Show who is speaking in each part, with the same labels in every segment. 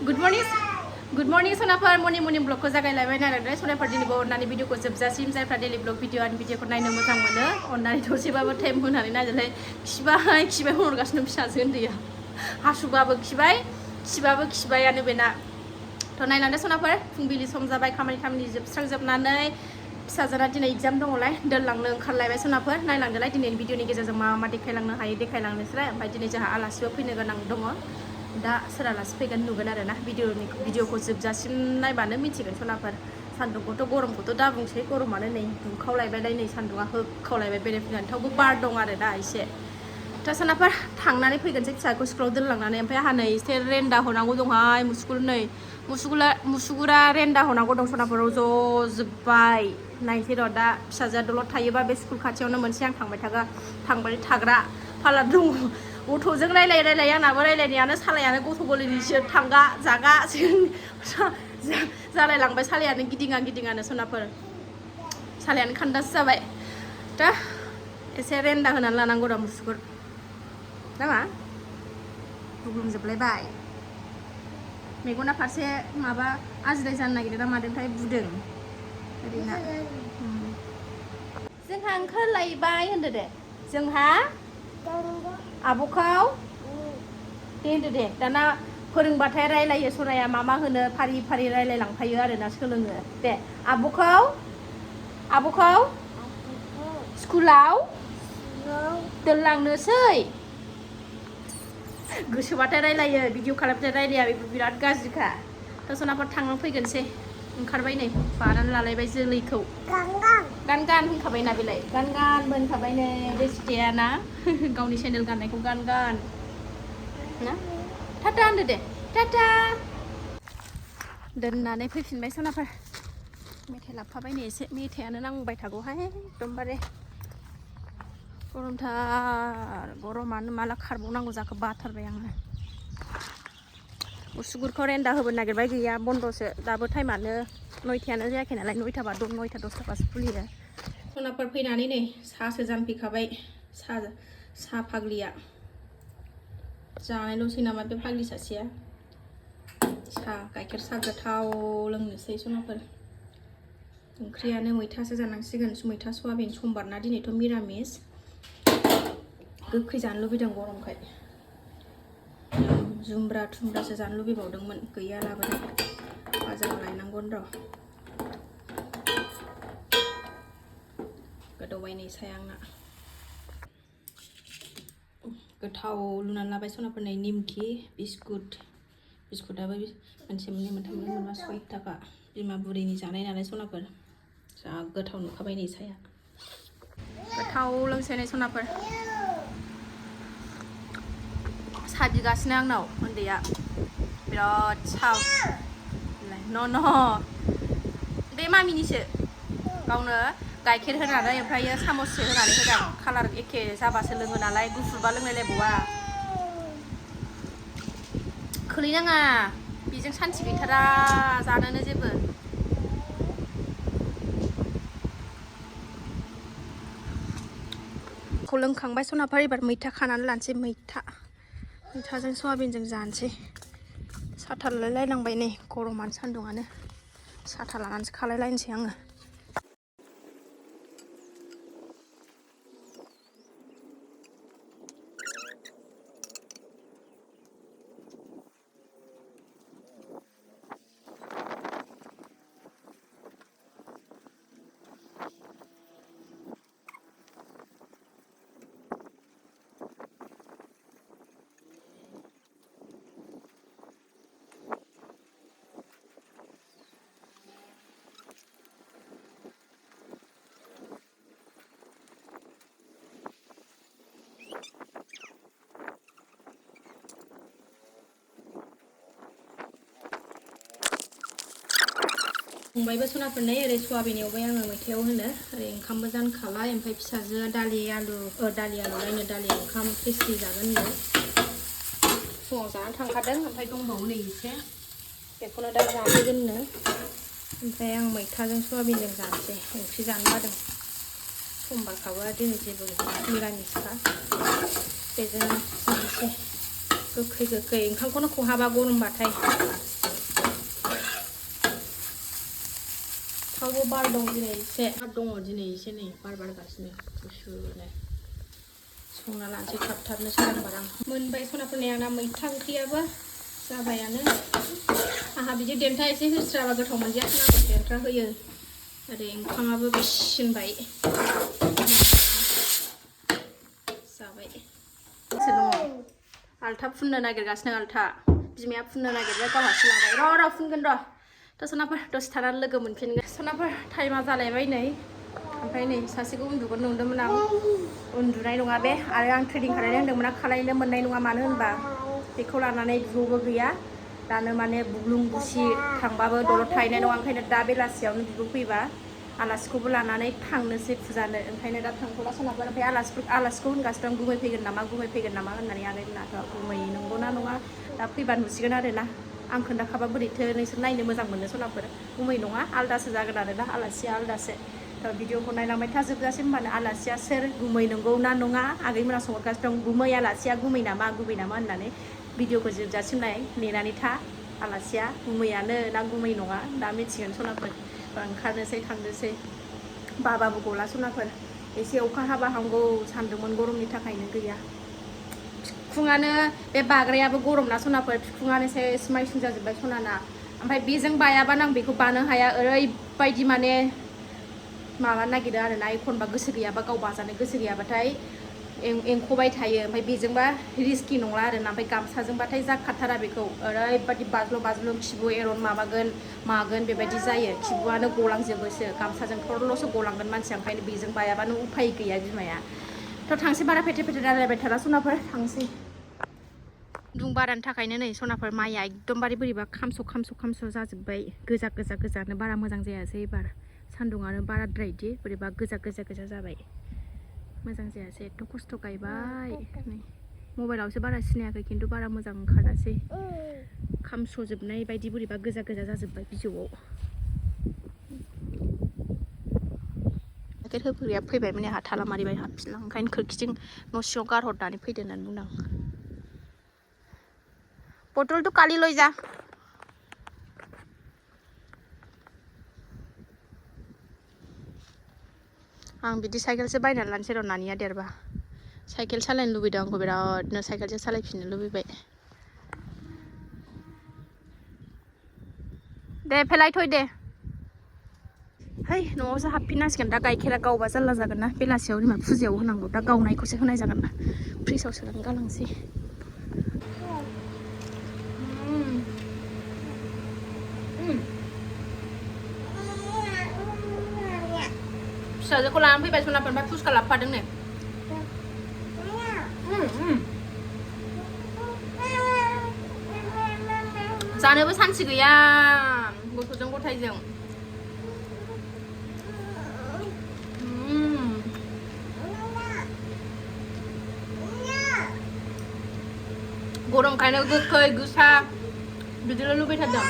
Speaker 1: Good morning सोनाफोर morning ब्लगखौ जागायलायबाय नालाय सोनाफोर दिनैबो अननानै भिडिअखौ जोबजासिम जायफ्रा डेलि ब्लग भिडिअ आंनि भिडिअखौ नायनो मोजां मोनो अननानै दसेबाबो टाइम होनानै नायलाय खिबाय हरगासिनो फिसाजो उन्दैया हासुबाबो खिबायानो बेना थ' नायलांदो सोनाफोर फुंबिलि सम जाबाय खामानि जोबस्रांजोबनानै फिसाजोना दिनै एग्जाम दङलाय दोनलांनो ओंखारलायबाय सोनाफोर नायलांदोलाय दिनैनि भिडिअनि गेजेरजों मा देखायलांनो हायो देखायलांनोसैलाय ओमफ्राय दिनै जोंहा आलासिबो फैनो गोनां दङ दा सोर आलासि फैगोन नुगोन आरो ना भिडिअखौ जोबजासिम नायबानो मिथिगोन सोनाफोर सान्दुंखौथ' गरमखौथ' दा बुंसै गरमानो नै दुंखावलायबाय नै सान्दुङा होखावलायबाय बेरायफैनानै थेवबो बार दं आरो दा एसे दा सोनाफोर थांनानै फैगोनसै फिसाखौ स्कुलाव दोनलांनानै ओमफ्राय आंहा नै एसे रेन्दा हरनांगौ दंहाय मुसुगुरा रेन्दा हरनांगौ दं सोनाफोर रज'जोब्बाय नायसै र' दा फिसाजोआ दलद थायोबा बे स्कुल खाथियावनो मोनसे आं थांबाय थाग्रा पार्लार दङ गथ'जों रायलाय आंनाबो रायलायनायानो सालायानो गथ' गोरलैनिसो थांगा जागा जालायलांबाय सालायानो गिदिङानो सोनाफोर सालायानो खान्दासो जाबाय दा एसे रेन्दा होनानै लानांगौ र' मुसुगुर नामा बुग्लुंजोबलायबाय मेगना फारसे माबा आजिराय जानो नागिरदों ना मादोंथाय बुदों ओरैना जोंहा ओंखारलायबाय होनदो दे जोंहा आब'खौ दे होनदो दे दाना फोरोंबाथाय रायलायो सनाया मा होनो फारि रायलायलांफायो आरोना सोलोङो दे आब'खौ स्कुलाव दोनलांनोसै गोसोबाथाय रायलायो भिडिअ खालामबाथाय रायलाया बेबो बिराद गाज्रिखा दा सनाफोर थांनानै फैगोनसै ओंखारबाय नै बानानै लालायबाय जोलैखौ गान होनखाबायना बेलाय गान होनखाबाय नै बे सिटेयाना गावनि सेन्देल गाननायखौ गान ना टाटा होनदो दे टाटा दोननानै फैफिनबाय सोनाफोर मेथाइ लाबोफाबाय नै एसे मेथाइयानो नांबाय थागौहाय एकदमबारे गरमथार गरमानो माला खारबावनांगौ जाखो बाथारबाय आङो मुसुगुरखौ रेन्दा होबोनो नागिरबाय गैया बन्द'सो दाबो टाइमानो 9थायानो जायाखै नालाय 9ता बा 9ता 10ताबासो खुलियो सोनाफोर फैनानै नै साहासो जानफैखाबाय साहा फाग्लिया जानायल'सै नामा बे फाग्लि सासेया गाइखेर साहा गोथाव लोंनोसै सोनाफोर ओंख्रियानो मैथासो जानांसिगोन मैथा सयाबिन समबारना दिनैथ' मिरामिस गोखै जानो लुबैदों गरमखाय जुमब्रा थुमब्रासो जानो लुबैबावदोंमोन गैया लाबोदों बाजाराव लायनांगोन र' गोदौबाय नै साया आंना गोथाव लुनानै लाबाय सनाफोर नै निमखि बिस्कुटाबो मोनसे मोननै मोनथाम मोनबा 6 थाखा बिमा बुरैनि जानाय नालाय सनाफोर जा गोथाव नुखाबाय नै साया गोथाव लोंसै नै सनाफोर साहा बिगासिनो आंनाव उन्दैया बिराद साहा न' बे मामिनिसो गावनो गाइखेर होनानै ओमफ्रायो सामससे होनानै होदां कालार एखे जाबासो लोङो नालाय गुफुरबा लोंलायलायबावा खोलैनाङा बेजों सान्थि गैथारा जानोनो जेबो खौ लोंखांबाय सनाफोर एबार मैथा खानानै लानोसै मैथाजों सयाबिनजों जानोसै साथा लायलायनांबाय नै गरमानो सान्दुङानो साथा लानानैसो खालायलायनोसै आङो संबायबो सनाफोर नै ओरै सयाबिन एवबाय आङो मैथायाव होनो ओरै ओंखामबो जानखाबाय ओमफ्राय फिसाजोआ दालि आलुलायनो दालि ओंखाम ख्रिस्टि जागोन नो फुङाव जानानै थांखादों ओमफ्राय दंबावो नै एसे बेखौनो दा जाफैगोननो ओमफ्राय आं मैथाजों सयाबिनजों जानोसै ओंख्रि जानो बादों समबारखाबो दिनै जेबो मिरामिसखा बेजों जानोसै गोखै ओंखामखौनो खहाबा गरमबाथाय थावबो बार दं दिनै एसे नै बार बारगासिनो गुसुनो संना लानोसै थाब-थाबनो सोरांबार आं मोनबाय सनाफोरनि आंना मैथा ओंख्रियाबो जाबायानो आंहा बिदि देन्था एसे होस्राबा गोथाव मोनजाया सनाफोर देन्था होयो ओरै ओंखामाबो बेसिनबाय जाबाय आलथा फुननो नागिरगासिनो आलथा बिमाया फुननो नागिरबाय गावहासो लाबाय र' फुनगोन र' थ' सनाफोर दसे थानानै लोगो मोनफिनगोन सनाफोर टाइमा जालायबाय नै ओमफ्राय नै सासेखौ उन्दुगोन नंदोंमोन आं उन्दुनाय नङा बे आरो आं ट्रेनिं खालायनो होनदोंमोन आं खालायनो मोननाय नङा मानो होनबा बेखौ लानानै बिब'बो गैया दानो माने बुग्लुं बुसि थांबाबो दलद थाहैनाय नङा ओंखायनो दा बेलासियावनो बिब' फैबा आलासिखौबो लानानै थांनोसै फुजानो ओंखायनो दा थांथ'ला सोलाबला ओमफ्राय आलासिखौ होनगासिनो दं गुमै फैगोन नामा होननानै आगै मोनाथ' गुमै नंगौना नङा दा फैबा नुसिगोन आरोना आं खोन्थाखाबा बोरैथो नोंसोर नायनो मोजां मोनो सनाफोर गुमै नङा आलदासो जागोन आरोना आलासिया आलदासो थ' भिडिअखौ नायलांबाय थाजोबजासिम होनबानो आलासिया सोर गुमै नंगौ ना नङा आगैमोना सोंहरगासिनो दं गुमै आलासिया गुमै नामा होननानै भिडिअखौ जोबजासिम नेनानै था आलासिया गुमैयानो ना गुमै नङा दा मिथिगोन सनाफोर ओंखारनोसै थांनोसै बाबाबो गला सनाफोर एसे अखा हाबा हामगौ सानदोंमोन गरमनि थाखायनो गैया बिखुङानो बे बाग्रायाबो गरम ना सनाफोर बिखुङानो सेस मायसुं जाजोब्बाय सनाना ओमफ्राय बेजों बायाबा आं बेखौ बानो हाया ओरैबायदि माने माबानो नागिरो आरोना एखनबा गोसो गैयाबा गाव बाजानो गोसो गैयाबाथाय एंख'बाय थायो ओमफ्राय बेजोंबा रिस्कि नंला आरोना ओमफ्राय गामसाजोंबाथाय जाखाथारा बेखौ ओरैबायदि बाज्ल' खिबु एरन मागोन बेबायदि जायो खिबुआनो गलांजोबोसो गामसाजों थरल'सो गलांगोन मानसिया ओंखायनो बेजों बायाबानो उफाय गैया बिमाया थ' थांसै बारा फेथे रायलायबाय थाला सनाफोर थांसै दुं बारानि थाखायनो नै सनाफोर माइया एकदमबारे बोरैबा खामस' जाजोब्बाय गोजानो बारा मोजां जायासै एबार सान्दुङानो बाराद्रायदि बोरैबा गोजा जाबाय मोजां जायासै एथ' खस्थ' गायबाय नै मबाइलावसो बारा सिनायाखै खिन्थु बारा मोजां ओंखारासै खामस'जोबनाय बायदि बोरैबा गोजा जाजोब्बाय बिजौआव गाइखेर होफैग्राया फैबायमोन आंहा थाला मारिबाय हाबफिनलां ओंखायनो खोरखिथिं न' सिङाव गारहरनानै फैदो होननानै बुंदां बटल तो काली लय जा आं बिदि साइकेलसो बायनानै लानोसै र' नानिया देरबा साइकेल सालायनो लुबैदों आंखौ बिरादनो साइकेलसो सालायफिननो लुबैबाय दे फेलायथ'य दे है न'आवसो हाबफिननांसिगोन दा गाइखेरा गावबा जारला जागोन ना बेलासियाव जेनेबा फुजायाव होनांगौ दा गावनायखौसो होनाय जागोन ना फ्रिजआव सोनानै गालांसै फिसाजोखौ लानानै फैबाय सनाफोर ओमफ्राय फुसखा लाबोफादों नै जानोबो सान्थि गैया गथ'जों गथायजों गरमखायनो गोखै गोसा बिदिल' लुबैथारदों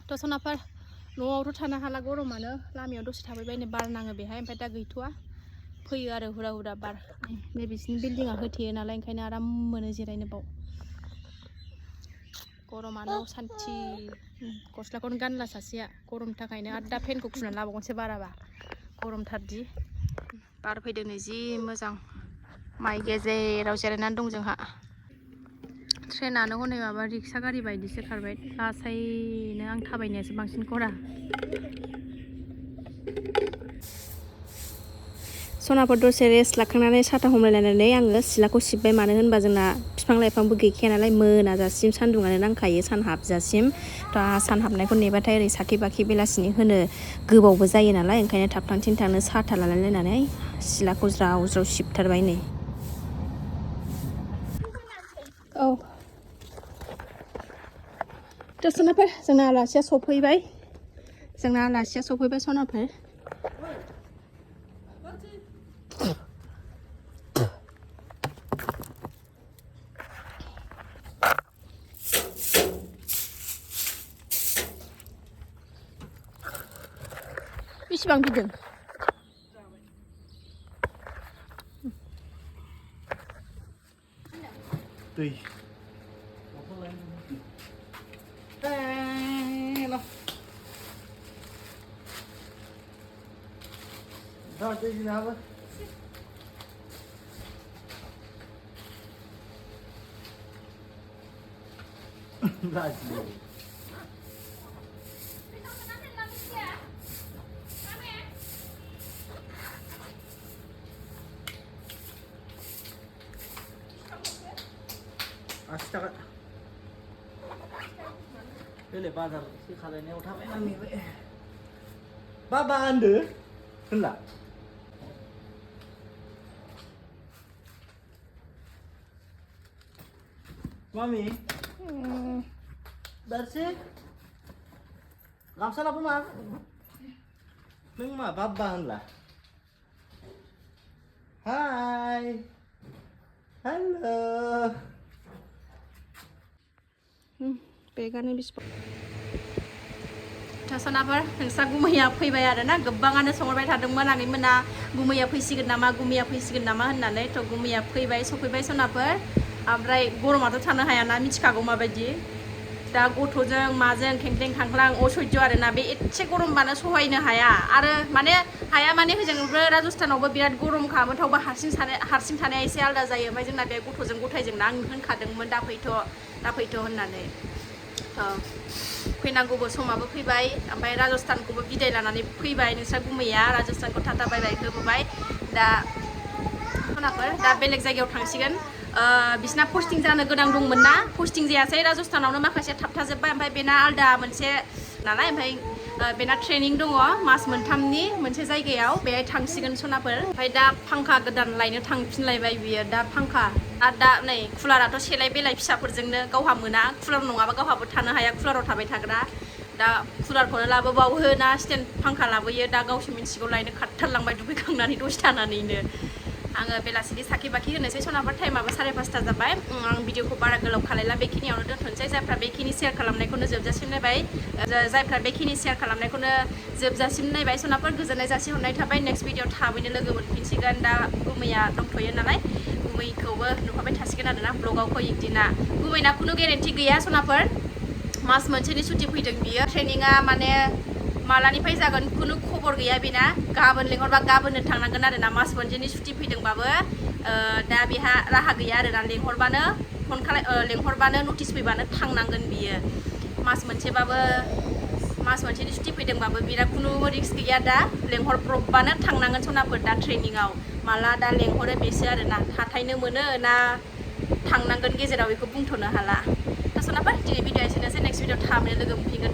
Speaker 1: थ' सनाफोर न'आवथ' थानो हाला गरमानो लामायाव दसे थाबाय नै बार नाङो बेहाय ओमफ्राय दा गैथ'वा फैयो आरो हुरा बार नै बिसिनि बिल्डिङा होथेयो नालाय ओंखायनो आराम मोनो जिरायनो बाव गरमानो सान्थि गस्लाखौनो गानला सासेया गरमनि थाखायनो आरो दा फेनखौ खुनानै लाबावगोनसो बाराबा गरमथारदि बार फैदों नै जि मोजां माइ गेजेराव जिरायनानै दं जोंहा ट्रेनानो हनै माबा रिक्सा गारि बायदिसो खारबाय लासैनो आं थाबायनायासो बांसिन खरा सनाफोर दसे रेस्ट लाखांनानै साथा हमलायनानै आङो सिलाखौ सिबबाय मानो होनबा जोंना बिफां लाइफांबो गैखाया नालाय मोनाजासिम सान्दुङानो नांखायो सान हाबजासिम थ' सान हाबनायखौ नेबाथाय ओरै साखि बाखि बेलासिनि होनो गोबावबो जायो नालाय ओंखायनो थाब थांनो साथा लालायलायनानै सिलाखौ ज्राव सिबथारबाय नै औ थ' सनाफोर जोंना आलासिया सफैबाय सनाफोर बेसेबां बिदों
Speaker 2: Tùy. Nó. Rồi tùy nào vậy? Ra gì? 아시다가 그래 바다 시카레네 오타메 남이 왜 바바 안드 흘라 Mami that's it làm sao đâu mà nhưng mà baba là hi hello
Speaker 1: बेगानो बिसिबां थासनाफोर नोंस्रा गुमैया फैबाय आरोना गोबाङानो सोंहरबाय थादोंमोन आगैमोना गुमैया फैसिगोन नामा होननानै थ' गुमैया फैबाय सफैबाय सनाफोर ओमफ्राय गरमाथ' थानो हायाना मिथिखागौ माबायदि दा गथ'जों माजों खेंख्रें खांख्रां असह्य आरोना बे एसे गरमबानो सहायनो हाया आरो माने हाया माने हजोंबो राजस्थानावबो बिराद गरमखामोन थेवबो हारसिं थानाया एसे आलादा जायो ओमफ्राय जोंना बे गथ'जों गथायजोंना आं होनखादोंमोन दा फैथ' होननानै फैनांगौबो समाबो फैबाय ओमफ्राय राजस्थानखौबो बिदाय लानानै फैबाय नोंस्रा गुमैया राजस्थानखौ टाटा बाय बाय होबोबाय दा खनाफोर दा बेलेग जायगायाव थांसिगोन बिसिना पस्टिं जानो गोनां दंमोन ना पस्टिं जायासै राजस्थानावनो माखासे थाबथाजोब्बाय ओमफ्राय बेना आलदा मोनसे नालाय ओमफ्राय बेना ट्रेनिं दङ मास मोनथामनि मोनसे जायगायाव बेहाय थांसिगोन सनाफोर ओमफ्राय दा फांखा गोदान लायनो थांफिनलायबाय बियो दा फांखा आरो दा नै कुलाराथ' सेलाय बेलाय फिसाफोरजोंनो गावहा मोना कुलार नङाबा गावहाबो थानो हाया कुलाराव थाबाय थाग्रा दा कुलारखौनो लाबोबावो ना स्टेन्ड फांखा लाबोयो दा गावसो मिन्थिगौ लायनो खारथारलांबाय दुगैखांनानै दसे थानानैनो आङो बेलासिनि साखि बाखि होनोसै सनाफोर टाइमाबो 5:30 जाबाय आं भिडिअखौ बारा गोलाव खालायला बेखिनियावनो दोनथ'नोसै जायफ्रा बेखिनि शेयार खालामनायखौनो जोबजासिम नायबाय जायफ्रा बेखिनि शेयार खालामनायखौनो जोबजासिम नायबाय सनाफोर गोजोननाय जासिहरनाय थाबाय नेक्स्ट भिडिअ थाबैनो लोगो मोनफिनसिगोन दा गुमैया दंथ'यो नालाय गुमैखौबो नुफाबाय थासिगोन आरोना ब्लगाव फैयो दिना गुमैना खुनु गेरेन्टि गैया सनाफोर मास मोनसेनि सुटि फैदों बियो ट्रेनिंआ माने मालानिफ्राय जागोन खुनु खबर गैया बेना गाबोन लेंहरबा गाबोननो थांनांगोन आरोना मास मोनसेनि सुटि फैदोंबाबो दा बेहा राहा गैया आरोना लेंहरबानो नटिस फैबानो थांनांगोन बियो मास मोनसेनि सुटि फैदोंबाबो बिराद खुनु रिक्स गैया दा लेंहरब्रबबानो थांनांगोन सनाफोर दा ट्रेनिंआव माला दा लेंहरो बेसो आरोना थाथायनो मोनो ना थांनांगोन गेजेराव बेखौ बुंथ'नो हाला दा सनाफोर दिनै भिडिअ एसेनोसै नेक्स्ट भिडिअ थाबैनो लोगो मोनफिनगोन